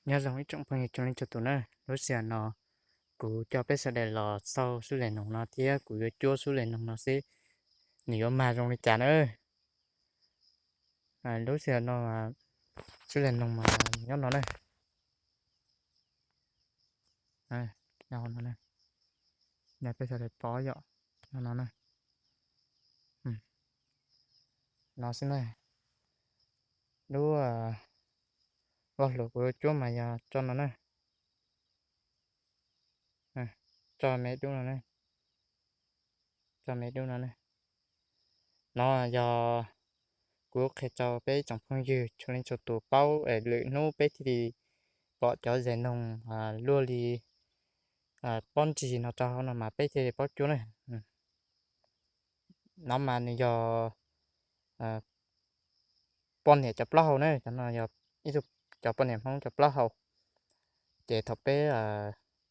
Nyob zoo ib tsoom phooj ywg txhua leej txhua tus na, lub sij hawm no kuv coj peb sawv daws los xauj xub zais noog no thiab kuv yuav cuab xub zais noog no seb nws yuav mag zoo li cas na. Lub sij hawm no xub zais noog mas nyob no na. Peb sawv daws pom yom, no no na. No xwb na. Lub voj hlua kuv yuav cuab mas yog tso no na. Tso me dub no na. Tso me dub no na. No yog kuv qhia rau peb tsoom phooj ywg txhua leej txhua tus paub es lwm hnub peb thiaj li pom cov zais noog luaj li pob ntsig no rau hauv no mas peb thiaj li paub cuab na. No mas nws yog poj niam cov plaub hau na, cov no yog ib tug cov poj niam Hmoob cov plaub hau. Ces thaum peb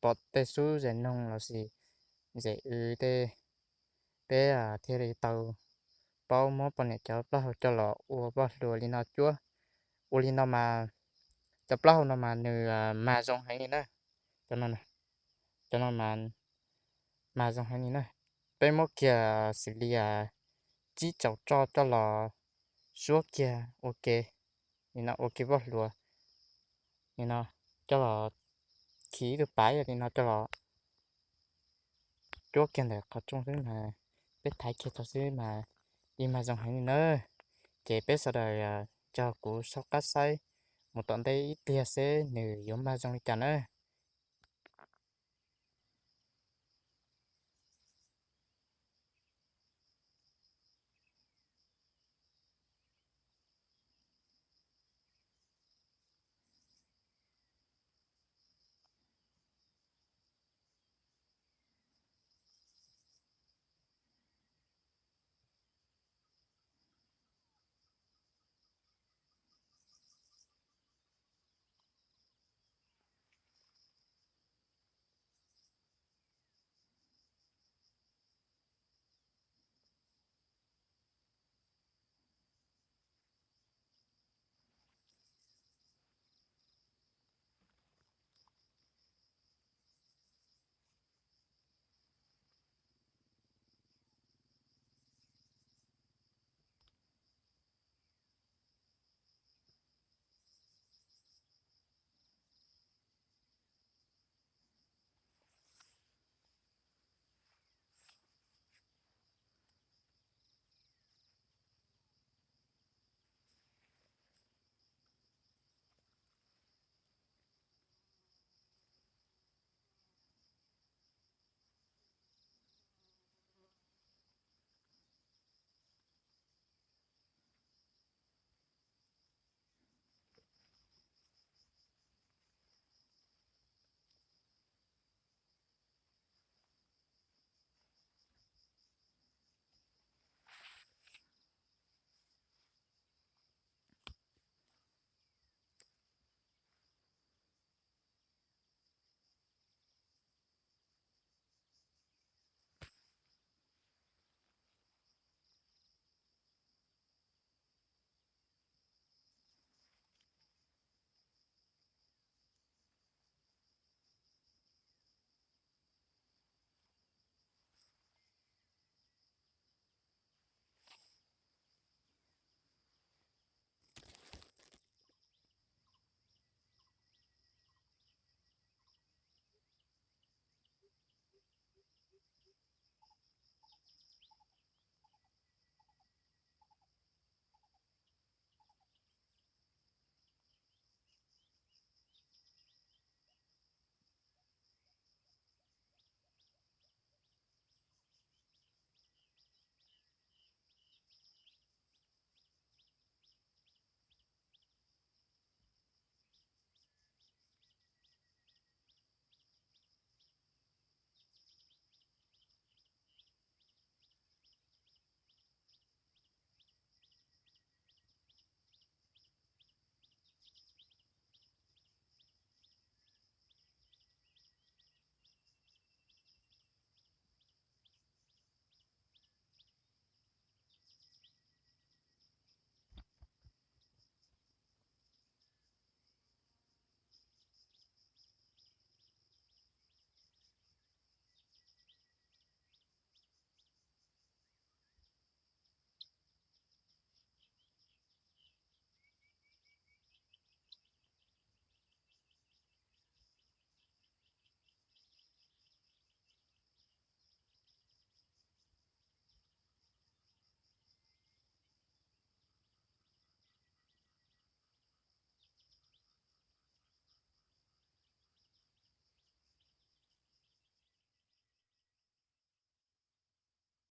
pom tej xub zais noog los sis zais wv tej, peb thiaj li tau paub muab poj niam cov plaub hau coj los ua voj hlua li no cuab. Ua li no mas cov plaub hau no mas nws mag zoo heev li na. Cov no, cov no mas mag zoo heev li na. Peb muab kiag xws li tsib caug roj coj los suab kiag ua ke, li no ua ke voj hlua, li no coj los khi ib tug pav li no coj los cuab kiag ntawm qhov rooj xwb mas peb thaiv kiag tso xwb mas yeej mag zoo heev li na. Ces peb sawv daws nrog kuv soj qab saib mus tom ntej ib pliag seb nws yuav mag zoo li cas na.